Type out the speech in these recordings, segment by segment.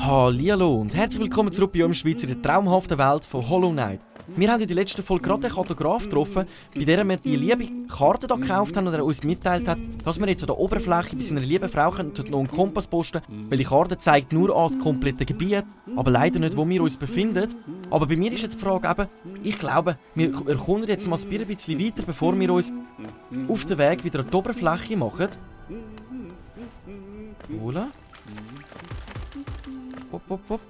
Hallihallo und herzlich willkommen zurück bei eurem Schweizer in der traumhaften Welt von Hollow Knight. Wir haben in der letzten Folge gerade den Kartograf getroffen, bei der wir die liebe Karte hier gekauft haben und er uns mitgeteilt hat, dass wir jetzt an der Oberfläche bei seiner lieben Frau dort noch einen Kompass posten können, weil die Karte zeigt nur an das komplette Gebiet, aber leider nicht, wo wir uns befinden. Aber bei mir ist jetzt die Frage eben, ich glaube, wir erkunden jetzt mal ein bisschen weiter, bevor wir uns auf den Weg wieder an die Oberfläche machen. Voilà. Hopp, hopp, hopp.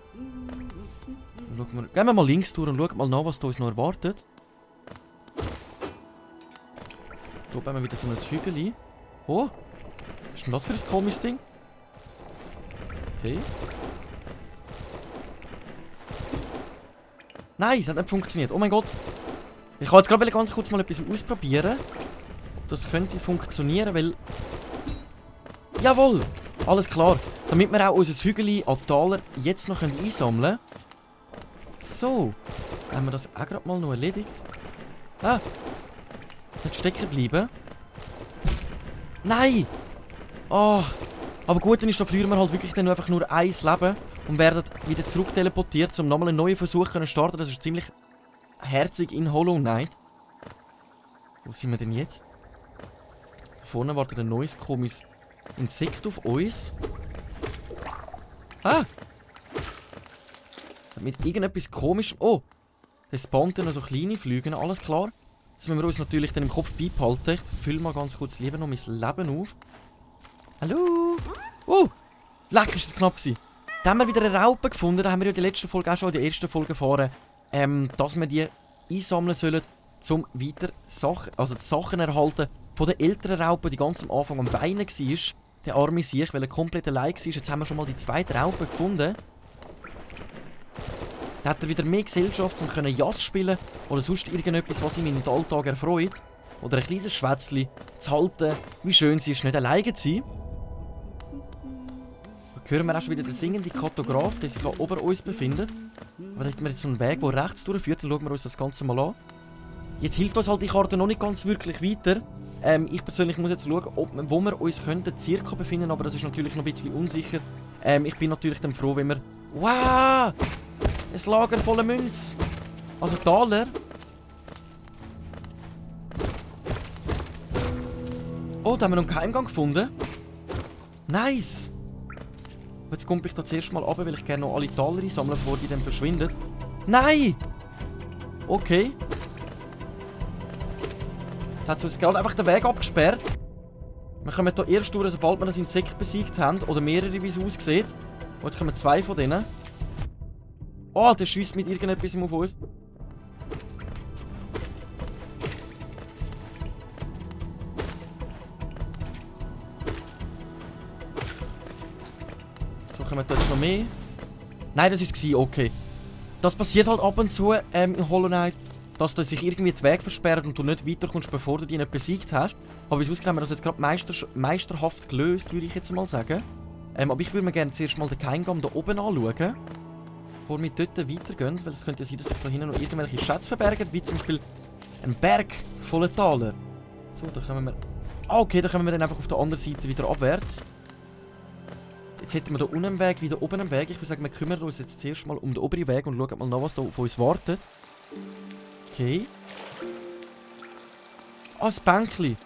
Gehen wir mal links durch und schauen mal nach, was da uns noch erwartet. Hier oben haben wir wieder so ein Hügel. Oh! Was ist denn das für ein komisches Ding? Okay. Nein, das hat nicht funktioniert. Oh mein Gott! Ich kann jetzt gerade ganz kurz mal etwas ausprobieren. Ob das könnte funktionieren, weil... Jawohl! Alles klar. Damit wir auch unser Hügel an Taler jetzt noch einsammeln können. So. Dann haben wir das auch gerade mal noch erledigt. Ah! Nicht stecken bleiben. Nein! Oh! Aber gut, dann verlieren wir halt wirklich dann einfach nur ein Leben und werden wieder zurück teleportiert, um nochmal einen neuen Versuch zu starten. Das ist ziemlich herzig in Hollow Knight. Wo sind wir denn jetzt? Da vorne wartet ein neues komisches Insekt auf uns. Ah! Mit irgendetwas komischem... Oh! Der spawnt dann noch so kleine Flüge, alles klar. Das müssen wir uns natürlich dann im Kopf beibehalten. Ich fülle mal ganz kurz lieber noch mein Leben auf. Hallo! Oh! Leck, ist das knapp gewesen. Da haben wir wieder eine Raupe gefunden. Da haben wir ja in der letzten Folge auch schon in der ersten Folge erfahren, dass wir die einsammeln sollen, um weiter die Sachen erhalten von den älteren Raupen, die ganz am Anfang am Weinen war. Der arme Sieg, weil er komplett allein war. Jetzt haben wir schon mal die zweite Raupe gefunden. Da hat er wieder mehr Gesellschaft, um Jas spielen oder sonst irgendetwas, was ihm in den Alltag erfreut. Oder ein kleines Schwätzchen zu halten, wie schön sie ist, nicht alleine zu sein. Da hören wir auch schon wieder den singenden Kartograf, der sich hier oben uns befindet. Aber da haben wir jetzt so einen Weg, der rechts durchführt, dann schauen wir uns das Ganze mal an. Jetzt hilft uns halt die Karte noch nicht ganz wirklich weiter. Ich persönlich muss jetzt schauen, wo wir uns circa befinden, aber das ist natürlich noch ein bisschen unsicher. Ich bin natürlich dann froh, wenn wir... Wow! Ein Lager voller Münze! Also Taler. Oh, da haben wir noch einen Geheimgang gefunden. Nice! Jetzt komme ich da zuerst mal runter, weil ich gerne noch alle Taler einsammeln, bevor die dann verschwinden. Nein! Okay. Da hat uns gerade einfach den Weg abgesperrt. Wir kommen hier erst durch, sobald wir das Insekt besiegt haben. Oder mehrere, wie es aussieht. Und jetzt kommen zwei von denen. Oh, der schiesst mit irgendetwas auf uns. So, kommen wir jetzt noch mehr. Nein, das war es, okay. Das passiert halt ab und zu in Hollow Knight, dass sich irgendwie die Weg versperrt und du nicht weiterkommst, bevor du die nicht besiegt hast. Aber wie es aussieht, haben wir das jetzt gerade meisterhaft gelöst, würde ich jetzt mal sagen. Aber ich würde mir gerne zuerst mal den Geheimgang da oben anschauen. Bevor wir dort weitergehen, weil es könnte ja sein, dass sich da hinten noch irgendwelche Schätze verbergen, wie zum Beispiel ein Berg voller Taler. So, da kommen wir... Ah, okay, da kommen wir dann einfach auf der anderen Seite wieder abwärts. Jetzt hätten wir da unten einen Weg, wieder oben einen Weg. Ich würde sagen, wir kümmern uns jetzt zuerst mal um den oberen Weg und schauen mal nach, was da auf uns wartet. Okay. Ah, das Bänkchen.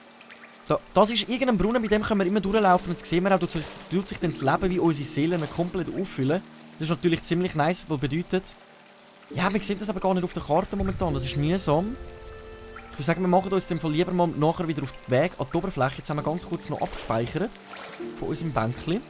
Das ist irgendein Brunnen, bei dem können wir immer durchlaufen. Und jetzt sehen wir auch, tut sich dann das Leben wie unsere Seelen komplett auffüllen. Das ist natürlich ziemlich nice, was bedeutet... Ja, wir sehen das aber gar nicht auf der Karte momentan. Das ist mühsam. Ich würde sagen, wir machen uns in dem Fall lieber mal nachher wieder auf den Weg an die Oberfläche. Jetzt haben wir ganz kurz noch abgespeichert. Von unserem Bänkchen.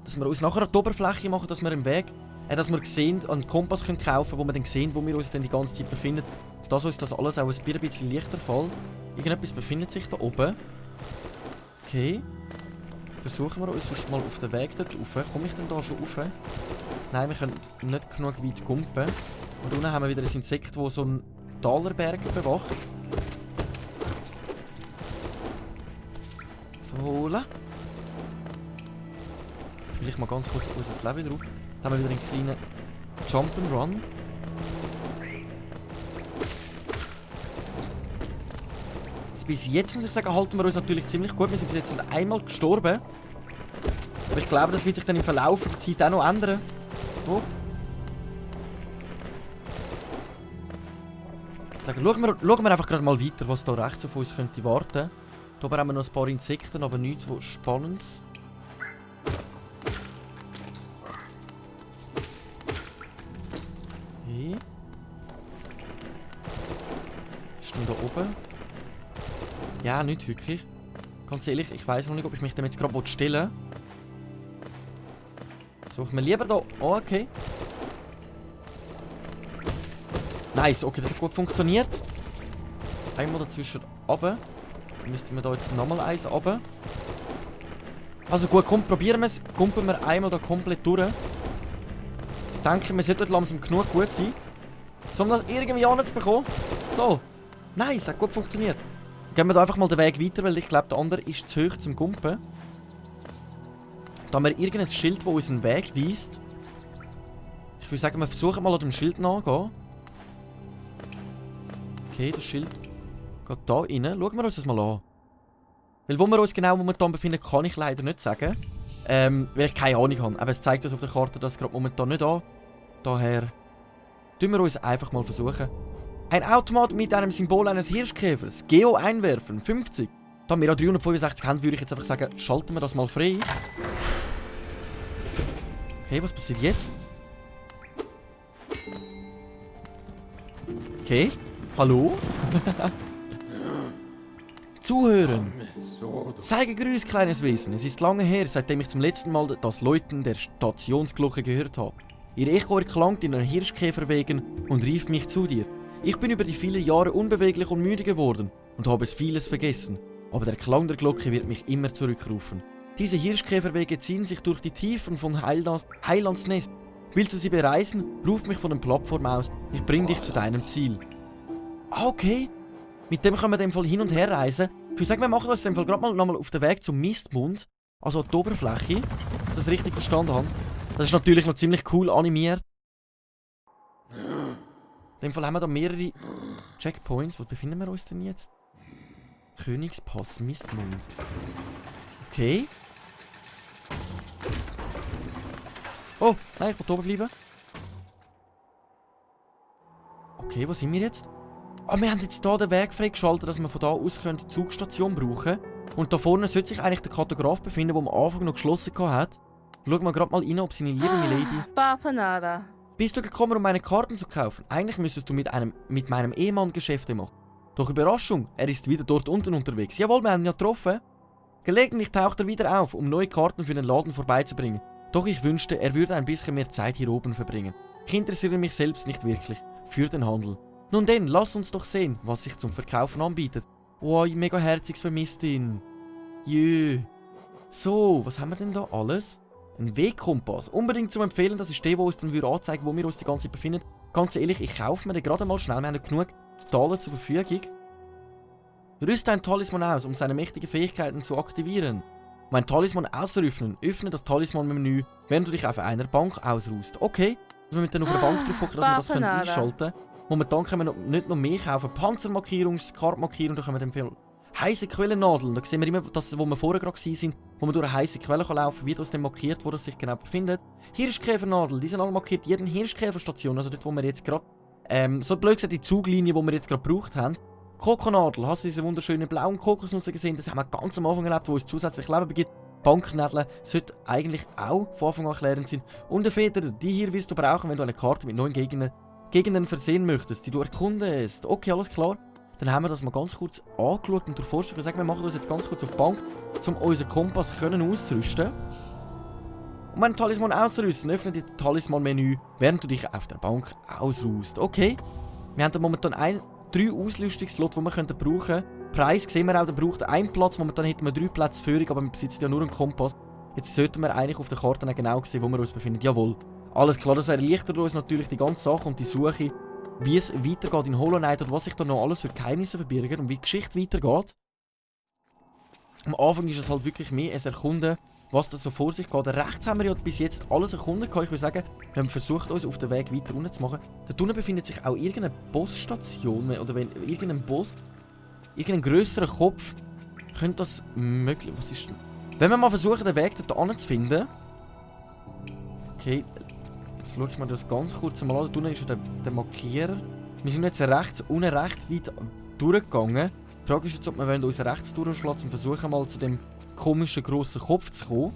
Dass wir uns nachher an die Oberfläche machen, dass wir im Weg... dass wir sehen, einen Kompass können kaufen, wo wir dann sehen, wo wir uns dann die ganze Zeit befinden. Dass uns das alles auch ein bisschen leichter fällt. Irgendetwas befindet sich da oben. Okay. Versuchen wir uns sonst mal auf den Weg dort rauf. Komme ich denn da schon rauf? Nein, wir können nicht genug weit kumpen. Und unten haben wir wieder ein Insekt, das so einen Talerberg bewacht. So, vielleicht mal ganz kurz unser Leben drauf. Dann haben wir wieder einen kleinen Jump'n'Run. Bis jetzt muss ich sagen, halten wir uns natürlich ziemlich gut. Wir sind bis jetzt einmal gestorben. Aber ich glaube, das wird sich dann im Verlauf der Zeit auch noch ändern. So. Schauen wir einfach gerade mal weiter, was da rechts auf uns könnte warten. Hier haben wir noch ein paar Insekten, aber nichts Spannendes. Okay. Was ist denn da oben? Ja, nicht wirklich. Ganz ehrlich, ich weiß noch nicht, ob ich mich dem jetzt gerade stellen will. Suchen wir lieber da. Oh, okay. Nice, okay, das hat gut funktioniert. Einmal dazwischen runter. Dann müssten wir da jetzt nochmal eins runter. Also gut, komm, probieren wir es. Kumpeln wir einmal da komplett durch. Ich denke, wir sollten langsam genug gut sein, um das irgendwie anzubekommen. So. Nice, hat gut funktioniert. Dann gehen wir da einfach mal den Weg weiter, weil ich glaube, der andere ist zu hoch zum Gumpen. Da haben wir irgendein Schild, das uns einen Weg weist. Ich würde sagen, wir versuchen mal an dem Schild nachzugehen. Okay, das Schild geht da rein. Schauen wir uns das mal an. Weil wo wir uns genau momentan befinden, kann ich leider nicht sagen. Weil ich keine Ahnung habe. Aber es zeigt uns auf der Karte, dass es gerade momentan nicht an. Daher tun wir uns einfach mal versuchen. Ein Automat mit einem Symbol eines Hirschkäfers. Geo einwerfen. 50. Da wir an 365 haben, würde ich jetzt einfach sagen, schalten wir das mal frei. Okay, was passiert jetzt? Okay. Hallo? Zuhören. Sei gegrüßt, kleines Wesen. Es ist lange her, seitdem ich zum letzten Mal das Läuten der Stationsglocke gehört habe. Ihr Echo erklang in den Hirschkäferwegen und rief mich zu dir. Ich bin über die vielen Jahre unbeweglich und müde geworden und habe es vieles vergessen. Aber der Klang der Glocke wird mich immer zurückrufen. Diese Hirschkäferwege ziehen sich durch die Tiefen von Heilands Nest. Willst du sie bereisen? Ruf mich von der Plattform aus. Ich bring dich zu deinem Ziel. Ah, okay. Mit dem können wir in dem Fall hin und her reisen. Ich würde sagen, wir machen uns in dem Fall gerade mal nochmal auf den Weg zum Mistmund. Also an die Oberfläche. Wenn ich das richtig verstanden habe. Das ist natürlich noch ziemlich cool animiert. In dem Fall haben wir da mehrere Checkpoints. Wo befinden wir uns denn jetzt? Königspass, Mistmund. Okay. Oh, nein, ich will oben bleiben. Okay, wo sind wir jetzt? Ah, wir haben jetzt hier den Weg freigeschaltet, dass wir von da aus die Zugstation brauchen können. Und da vorne sollte sich eigentlich der Kartograf befinden, der am Anfang noch geschlossen hat. Schauen wir gerade mal rein, ob seine liebe Milady... Bist du gekommen, um meine Karten zu kaufen? Eigentlich müsstest du mit meinem Ehemann Geschäfte machen. Doch Überraschung, er ist wieder dort unten unterwegs. Jawohl, wir haben ihn ja getroffen. Gelegentlich taucht er wieder auf, um neue Karten für den Laden vorbeizubringen. Doch ich wünschte, er würde ein bisschen mehr Zeit hier oben verbringen. Ich interessiere mich selbst nicht wirklich für den Handel. Nun denn, lass uns doch sehen, was sich zum Verkaufen anbietet. Oh, mega herzig vermisst ihn. Jö. So, was haben wir denn da alles? Ein Wegkompass. Unbedingt zu empfehlen, das ist der, der uns dann anzeigen würde, wo wir uns die ganze Zeit befinden. Ganz ehrlich, ich kaufe mir den gerade mal schnell. Wir haben genug Taler zur Verfügung. Rüste ein Talisman aus, um seine mächtigen Fähigkeiten zu aktivieren. Um ein Talisman auszuöffnen, öffne das Talisman-Menü, während du dich auf einer Bank ausruhst. Okay, dass wir mit dann auf einer Bank drauf hocken, dass wir das einschalten können. Momentan können wir nicht noch mehr kaufen. Panzermarkierung, Skartmarkierung, da können wir dann viel heisse Quellennadeln. Da sehen wir immer, das, wo wir vorher gerade waren, wo man durch eine heisse Quelle laufen kann, wie das dann markiert, wo das sich genau befindet. Hirschkäfernadel, die sind alle markiert, jeden Hirschkäferstation, also dort, wo wir jetzt gerade, so blöd gesagt, die Zuglinie, die wir jetzt gerade gebraucht haben. Kokonadel, hast du diese wunderschönen blauen Kokosnüsse gesehen? Das haben wir ganz am Anfang erlebt, wo es zusätzlich Leben begibt. Banknadeln sollte eigentlich auch von Anfang an erklärend sein. Und eine Feder, die hier wirst du brauchen, wenn du eine Karte mit neuen Gegenden versehen möchtest, die du erkundest. Okay, alles klar. Dann haben wir das mal ganz kurz angeschaut und durchforscht. Ich würde sagen, wir machen das jetzt ganz kurz auf die Bank, um unseren Kompass auszurüsten. Um einen Talisman auszurüsten, öffne das Talisman-Menü, während du dich auf der Bank ausruhst. Okay. Wir haben da momentan 3 Auslüstungsslots, die wir brauchen können. Preis sehen wir auch, der braucht einen Platz. Momentan hätten wir 3 Plätze Führung, aber wir besitzen ja nur einen Kompass. Jetzt sollten wir eigentlich auf der Karte genau sehen, wo wir uns befinden. Jawohl. Alles klar, das erleichtert uns natürlich die ganze Sache und die Suche, wie es weitergeht in Hollow Knight und was sich da noch alles für Geheimnisse verbirgen und wie die Geschichte weitergeht. Am Anfang ist es halt wirklich mehr ein Erkunden, was da so vor sich geht. Rechts haben wir ja bis jetzt alles erkunden können. Ich würde sagen, wir haben versucht, uns auf den Weg weiter unten zu machen. Da unten befindet sich auch irgendeine Bossstation oder wenn irgendein Boss, irgendein grösserer Kopf, könnte das möglich... Was ist denn? Wenn wir mal versuchen, den Weg dort zu finden. Okay, jetzt schaue ich mir das ganz kurz mal an. Da unten ist ja der Markierer. Wir sind jetzt unten recht weit durchgegangen. Die Frage ist jetzt, ob wir uns rechts durchschlagen und versuchen mal zu dem komischen grossen Kopf zu kommen.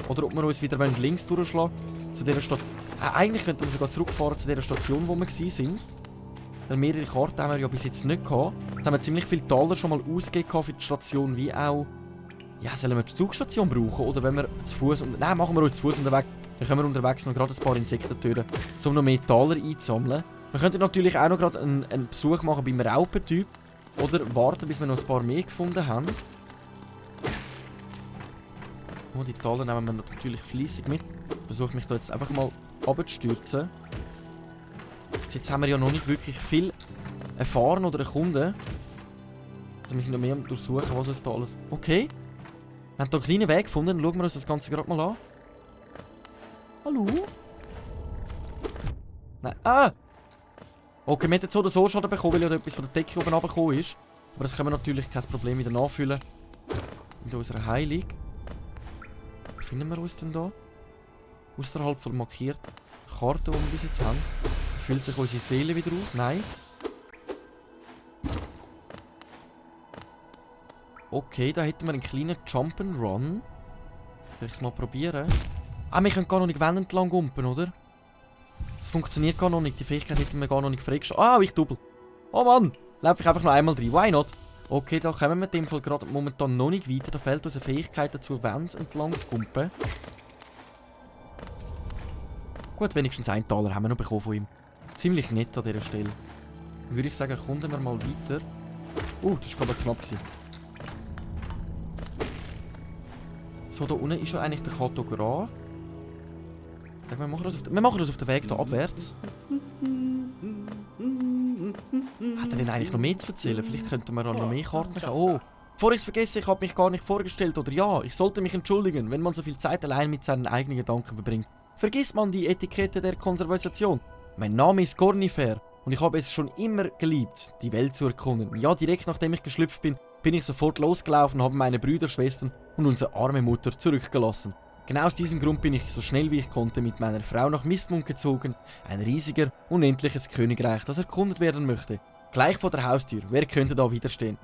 Oder ob wir uns wieder links durchschlagen zu dieser Station. Eigentlich könnten wir sogar zurückfahren zu der Station, wo wir waren. Weil mehrere Karten haben wir ja bis jetzt nicht gehabt. Da haben wir ziemlich viele Taler schon mal ausgegeben für die Station, wie auch... Ja, sollen wir die Zugstation brauchen? Oder wenn wir zu Fuß... Nein, machen wir uns zu Fuß unterwegs. Dann können wir unterwegs noch gerade ein paar Insekten töten, um noch mehr Taler einzusammeln. Wir könnten natürlich auch noch gerade einen Besuch machen beim Raupentyp. Oder warten, bis wir noch ein paar mehr gefunden haben. Oh, die Taler nehmen wir natürlich fleissig mit. Ich versuche mich da jetzt einfach mal runterzustürzen. Jetzt haben wir ja noch nicht wirklich viel erfahren oder erkunden. Also wir sind noch mehr am Durchsuchen, was es da alles... Okay. Wir haben hier einen kleinen Weg gefunden. Dann schauen wir uns das Ganze gerade mal an. Hallo? Nein. Ah! Okay, wir hätten so oder so Schaden bekommen, weil ja etwas von der Decke oben runtergekommen ist. Aber das können wir natürlich kein Problem wieder nachfüllen. Mit unserer Heilung. Wo finden wir uns denn da? Außerhalb von der markierten Karte, die wir bis jetzt haben. Füllt sich unsere Seele wieder auf. Nice. Okay, da hätten wir einen kleinen Jump'n'Run. Soll ich es mal probieren? Ah, wir können gar noch nicht Wände entlang gumpen, oder? Das funktioniert gar noch nicht. Die Fähigkeit hätten wir gar noch nicht freigeschaltet. Ah, ich double. Oh Mann. Laufe ich einfach noch einmal rein. Why not? Okay, da kommen wir in dem Fall gerade momentan noch nicht weiter. Da fehlt uns eine Fähigkeit dazu, Wände entlang zu gumpen. Gut, wenigstens einen Taler haben wir noch bekommen von ihm. Ziemlich nett an dieser Stelle. Dann würde ich sagen, erkunden wir mal weiter. Das war aber knapp. So, da unten ist ja eigentlich der Kartograf. Wir machen das auf den Weg da abwärts. Hat er denn eigentlich noch mehr zu erzählen? Vielleicht könnten wir noch mehr Karten schauen. Oh, bevor ich es vergesse, ich habe mich gar nicht vorgestellt. Oder ja, ich sollte mich entschuldigen, wenn man so viel Zeit allein mit seinen eigenen Gedanken verbringt. Vergisst man die Etikette der Konservation. Mein Name ist Cornifer und ich habe es schon immer geliebt, die Welt zu erkunden. Ja, direkt nachdem ich geschlüpft bin, bin ich sofort losgelaufen und habe meine Brüder, Schwestern und unsere arme Mutter zurückgelassen. Genau aus diesem Grund bin ich so schnell wie ich konnte mit meiner Frau nach Mistmund gezogen, ein riesiger, unendliches Königreich, das erkundet werden möchte. Gleich vor der Haustür, wer könnte da widerstehen?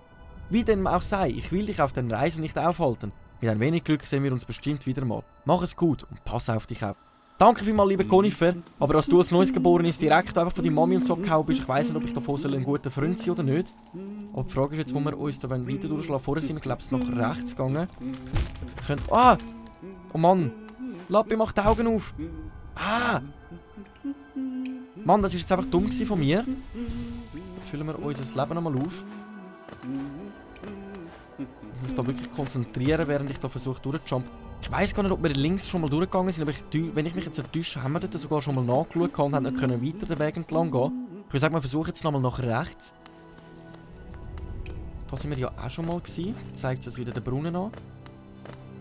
Wie dem auch sei, ich will dich auf deiner Reise nicht aufhalten. Mit ein wenig Glück sehen wir uns bestimmt wieder mal. Mach es gut und pass auf dich auf. Danke vielmals, lieber Cornifer, aber als du als Neuesgeborenes direkt einfach von deiner Mami und so gehauen bist, ich weiss nicht, ob ich davon ein guter Freund sein oder nicht. Aber die Frage ist jetzt, wo wir uns da weiter durchschlagen. Vorher sind wir, glaube ich, nach rechts gegangen. Ah! Oh Mann! Lappi, mach die Augen auf! Ah! Mann, das war jetzt einfach dumm von mir. Füllen wir unser Leben nochmal auf. Ich muss mich da wirklich konzentrieren, während ich da versuche durchzujumpen. Ich weiss gar nicht, ob wir links schon mal durchgegangen sind, aber wenn ich mich jetzt enttäusche, haben wir dort sogar schon mal nachgeschaut und haben nicht weiter den Weg entlang gehen. Ich würde sagen, wir versuchen jetzt nochmal nach rechts. Da sind wir ja auch schon mal gewesen. Zeigt uns wieder den Brunnen an.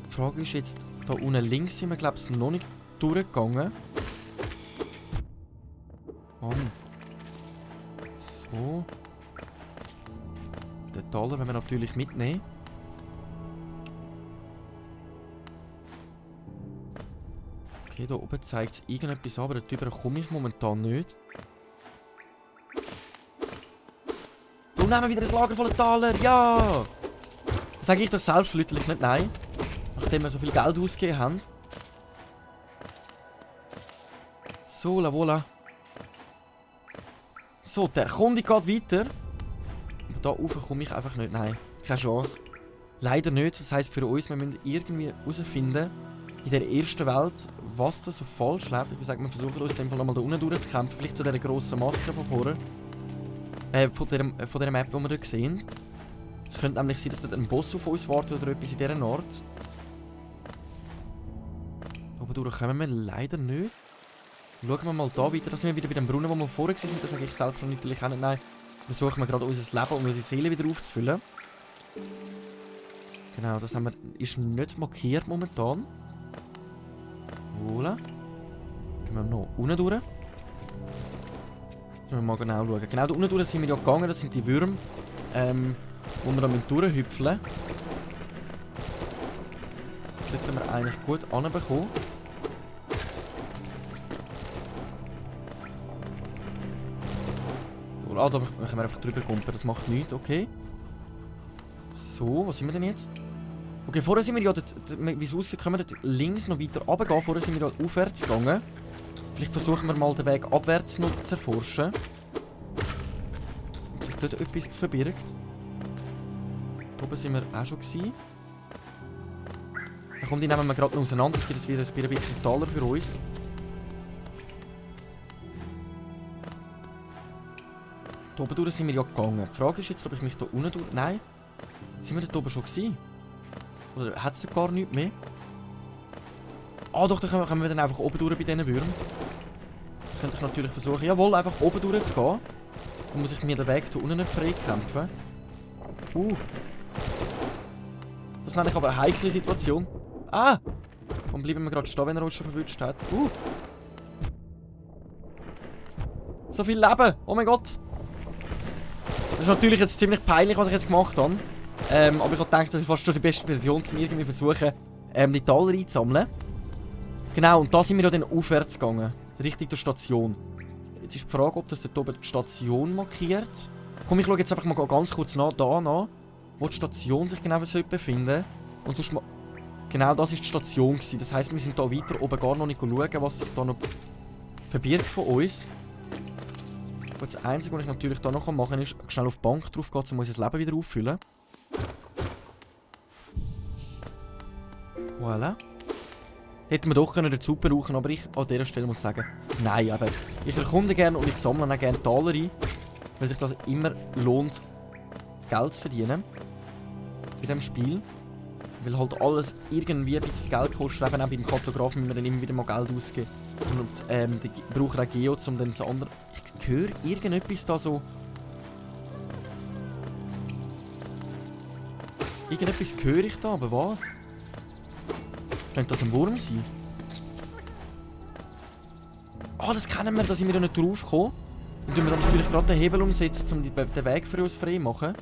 Die Frage ist jetzt, da unten links sind wir, glaube ich, noch nicht durchgegangen. Mann. So. Den Taler werden wir natürlich mitnehmen. Okay, da oben zeigt es irgendetwas an, aber darüber komme ich momentan nicht. Da nehmen wir wieder ein Lager voller Taler, ja! Das sage ich doch selbstverständlich nicht nein. Nachdem wir so viel Geld ausgegeben haben. So, la voilà. So, der Kunde geht weiter. Aber da rauf komme ich einfach nicht, nein. Keine Chance. Leider nicht, das heisst für uns, wir müssen irgendwie herausfinden, in der ersten Welt, was da so falsch läuft. Ich würde sagen, wir versuchen uns in dem Fall nochmal da unten durchzukämpfen. Vielleicht zu dieser grossen Maske von vorne. Von dieser Map, die wir hier sehen. Es könnte nämlich sein, dass dort ein Boss auf uns wartet oder etwas in dieser Art. Oben durch kommen wir leider nicht. Schauen wir mal da weiter. Da sind wir wieder bei dem Brunnen, wo wir vorher waren. Das sage ich selbst natürlich auch nicht. Nein. Versuchen wir gerade unser Leben und unsere Seele wieder aufzufüllen. Genau, das haben wir, ist nicht markiert momentan. Voilà. Gehen wir noch unten durch. Jetzt müssen wir mal genau schauen. Genau da unten durch sind wir ja gegangen. Das sind die Würmer, wo wir da durchhüpfeln. sollten wir eigentlich gut anbekommen. So, da können wir einfach drüber kumpen, das macht nichts, okay. So, was sind wir denn jetzt? Okay, vorher sind wir ja, wie es aussieht, können wir dort links noch weiter runtergehen. Vorher sind wir ja aufwärts gegangen. Vielleicht versuchen wir mal den Weg abwärts noch zu erforschen. Ob sich dort etwas verbirgt. Da oben sind wir auch schon gewesen. Dann kommt die nehmen wir gerade noch auseinander, das gibt es wieder ein bisschen Taler für uns. Da oben durch sind wir ja gegangen. Die Frage ist jetzt, ob ich mich da unten durch... Nein. Sind wir dort oben schon gewesen? Oder hat es da gar nichts mehr? Ah doch, dann können wir dann einfach oben durch bei diesen Würmern. Das könnte ich natürlich versuchen. Jawohl, einfach oben durch zu gehen. Dann muss ich mir den Weg hier unten nicht freikämpfen. Das nenne ich aber eine heikle Situation. Ah! Warum bleiben wir gerade stehen, wenn er uns schon verwünscht hat? So viel Leben! Oh mein Gott! Das ist natürlich jetzt ziemlich peinlich, was ich jetzt gemacht habe. Aber ich habe gedacht, das ist fast schon die beste Version, um irgendwie versuchen, die Taler einzusammeln. Genau, und da sind wir ja dann aufwärts gegangen. Richtung der Station. Jetzt ist die Frage, ob das dort oben die Station markiert. Komm, ich schaue jetzt einfach mal ganz kurz nach, wo die Station sich genau befinden. Und sonst mal... Genau, das war die Station gewesen. Das heisst, wir sind hier weiter oben gar noch nicht schauen, was sich da noch verbirgt von uns. Und das Einzige, was ich natürlich da noch machen kann, ist schnell auf die Bank drauf gehen, um unser Leben wieder auffüllen. Voilà. Hätten wir doch dazu brauchen können, aber ich an dieser Stelle muss sagen, nein, aber ich erkunde gerne und ich sammle auch gerne Taler ein, weil sich das immer lohnt, Geld zu verdienen bei diesem Spiel. Weil halt alles irgendwie ein bisschen Geld kostet, eben auch beim Kartografen müssen wir dann immer wieder mal Geld ausgeben. Und die brauchen auch Geodes, um dann das andere... Ich höre irgendetwas da so... Irgendetwas höre ich da, aber was? Könnte das ein Wurm sein? Ah, das kennen wir, da sind wir ja nicht drauf gekommen. Und wir dann natürlich gerade den Hebel umsetzen, um den Weg für uns frei zu machen.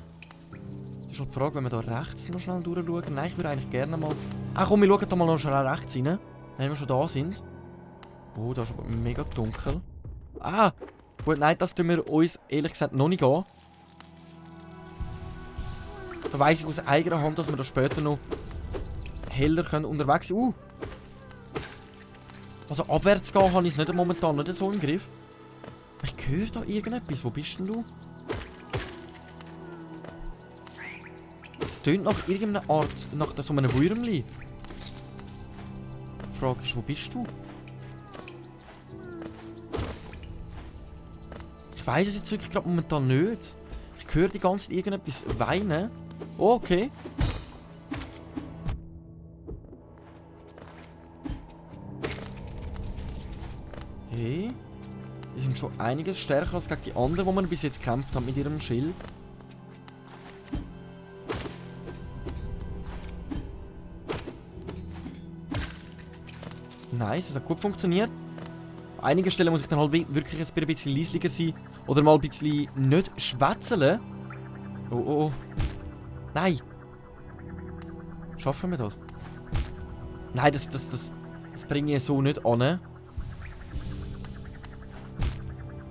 Das ist noch die Frage, wenn wir da rechts noch schnell durchschauen. Nein, ich würde eigentlich gerne mal... Ah komm, wir schauen da mal noch schnell rechts rein. Wenn wir schon da sind. Oh, da ist aber mega dunkel. Ah! Gut, nein, das tun wir uns ehrlich gesagt noch nicht an. Da weiss ich aus eigener Hand, dass wir da später noch heller können unterwegs sein. Also abwärts gehen habe ich es nicht momentan nicht so im Griff. Ich höre da irgendetwas. Wo bist denn du? Es tönt nach irgendeiner Art, nach so einem Würmli. Die Frage ist, wo bist du? Ich weiss es jetzt wirklich gerade momentan nicht. Ich höre die ganze Zeit irgendetwas weinen. Oh, okay. Okay. Die sind schon einiges stärker als gegen die anderen, die man bis jetzt gekämpft haben mit ihrem Schild. Nice, das hat gut funktioniert. An einigen Stellen muss ich dann halt wirklich ein bisschen leislicher sein. Oder mal ein bisschen nicht schwätzeln. Oh, oh, oh. Nein. Schaffen wir das? Nein, das bringe ich so nicht an.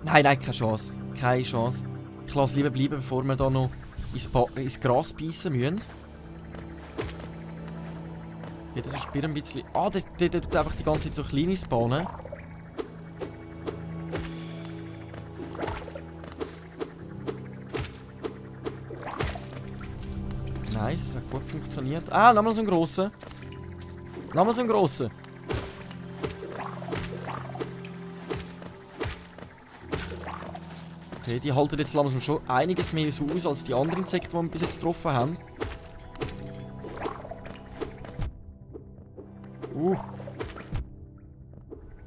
Nein, keine Chance. Keine Chance. Ich lasse lieber bleiben, bevor wir da noch ins Gras beißen müssen. Okay, das ist ein bisschen... Ah, der tut einfach die ganze Zeit so kleine spawnen. Nice, das hat gut funktioniert. Ah, nochmal so ein grosser. Nochmal so ein grosser. Okay, die halten jetzt langsam schon einiges mehr so aus als die anderen Insekten, die wir bis jetzt getroffen haben.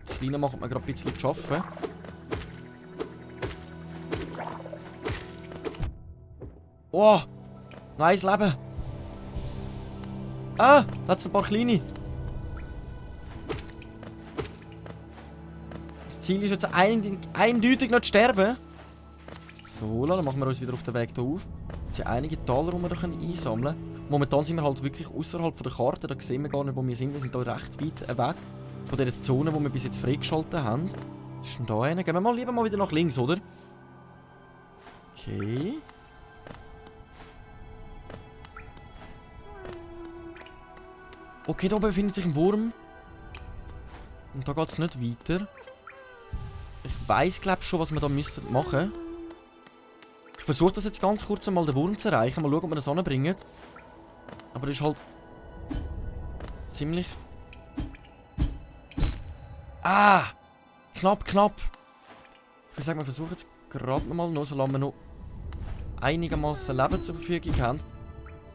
Die Kleinen machen mir gerade ein bisschen zu arbeiten. Oh! Nice Leben! Ah! Da hat es ein paar kleine. Das Ziel ist jetzt eindeutig noch zu sterben. So, dann machen wir uns wieder auf den Weg hier auf. Es sind einige Taler, die wir hier einsammeln können. momentan sind wir halt wirklich außerhalb der Karte. Da sehen wir gar nicht, wo wir sind. Wir sind hier recht weit weg von dieser Zone, die wir bis jetzt freigeschaltet haben. Was ist denn da einer? Gehen wir lieber mal wieder nach links, oder? Okay. Okay, da oben befindet sich ein Wurm. Und da geht es nicht weiter. Ich weiss, glaube schon, was wir da machen müssen. Ich versuche das jetzt ganz kurz einmal den Wurm zu erreichen. Mal schauen, ob wir das anbringen. Aber das ist halt ziemlich... Ah! Knapp, knapp. Ich würde sagen, wir versuchen jetzt gerade nochmal noch, solange wir noch einigermaßen Leben zur Verfügung haben.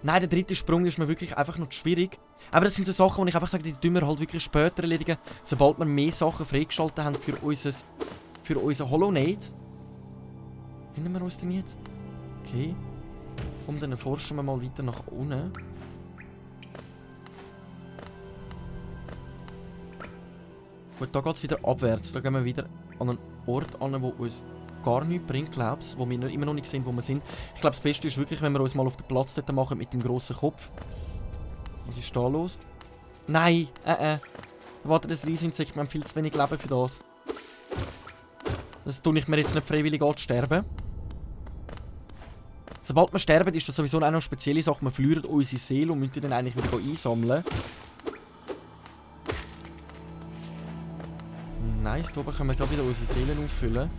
Nein, der dritte Sprung ist mir wirklich einfach noch schwierig. Aber das sind so Sachen, wo ich einfach sage, die tun wir halt wirklich später erledigen, sobald wir mehr Sachen freigeschaltet haben für unser Hollow Knight. Finden wir uns denn jetzt? Okay. Komm, dann forschen wir mal weiter nach unten. Gut, da geht es wieder abwärts. Da gehen wir wieder an einen Ort an, wo uns gar nichts bringt, glaube ich. Wo wir immer noch nicht sehen, wo wir sind. Ich glaube, das Beste ist wirklich, wenn wir uns mal auf den Platz dort machen mit dem grossen Kopf. Was ist da los? Nein, Warte, das Riesinsekt, wir haben viel zu wenig Leben für das. Das tue ich mir jetzt nicht freiwillig an zu sterben. Sobald wir sterben, ist das sowieso auch noch eine spezielle Sache. Wir verlieren unsere Seele und müssen die dann eigentlich wieder einsammeln. Nice, da oben können wir gerade wieder unsere Seelen auffüllen.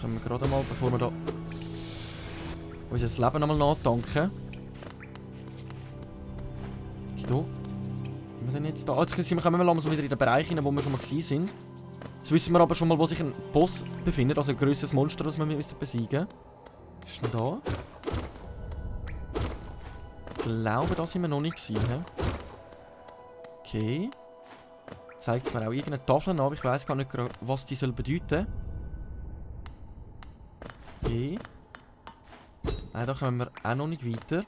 Können wir gerade mal, bevor wir da unser Leben nochmal nachtanken. Okay, da. Sind wir denn jetzt da? Jetzt kommen wir langsam wieder in den Bereich rein, wo wir schon mal waren. Jetzt wissen wir aber schon mal, wo sich ein Boss befindet, also ein grösseres Monster, das wir besiegen müssen. Ist denn da? Ich glaube, da sind wir noch nicht gewesen. Okay. Zeigt es mir auch irgendeine Tafel an, aber ich weiß gar nicht, was die soll bedeuten. Okay. Nein, da kommen wir auch noch nicht weiter.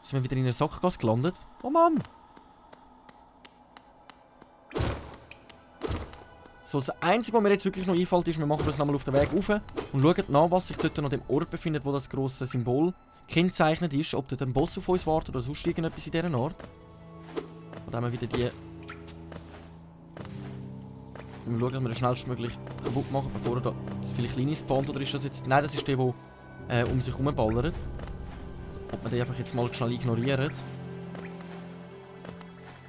Sind wir wieder in einer Sackgasse gelandet? Oh Mann! So, das Einzige, was mir jetzt wirklich noch einfällt, ist, wir machen uns nochmal auf den Weg rauf und schauen nach, was sich dort an dem Ort befindet, wo das grosse Symbol gekennzeichnet ist. Ob dort ein Boss auf uns wartet oder sonst irgendetwas in dieser Art. Und dann haben wir wieder die... Wir schauen, dass wir das schnellstmöglich kaputt machen, bevor er da zu viele kleine spawnt. Oder ist das jetzt... Nein, das ist der, der um sich herumballert. Ob wir den einfach jetzt mal schnell ignorieren.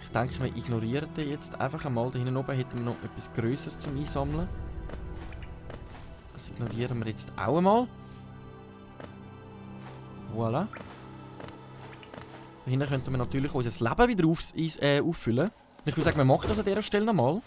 Ich denke, wir ignorieren den jetzt einfach einmal. Da hinten oben hätten wir noch etwas Größeres zum Einsammeln. Das ignorieren wir jetzt auch einmal. Voilà. Da hinten könnten wir natürlich unser Leben wieder auffüllen. Und ich würde sagen, wir machen das an dieser Stelle nochmal.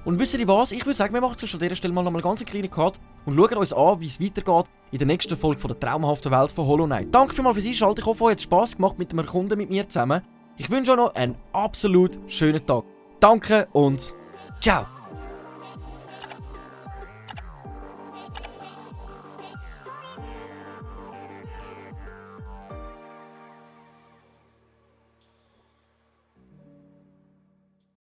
Und wisst ihr was? Ich würde sagen, wir machen an dieser Stelle mal nochmal einen ganz kleinen Cut und schauen uns an, wie es weitergeht in der nächsten Folge von der traumhaften Welt von Hollow Knight. Danke vielmals fürs Einschalten. Ich hoffe, euch hat es Spass gemacht mit dem Erkunden mit mir zusammen. Ich wünsche euch noch einen absolut schönen Tag. Danke und ciao!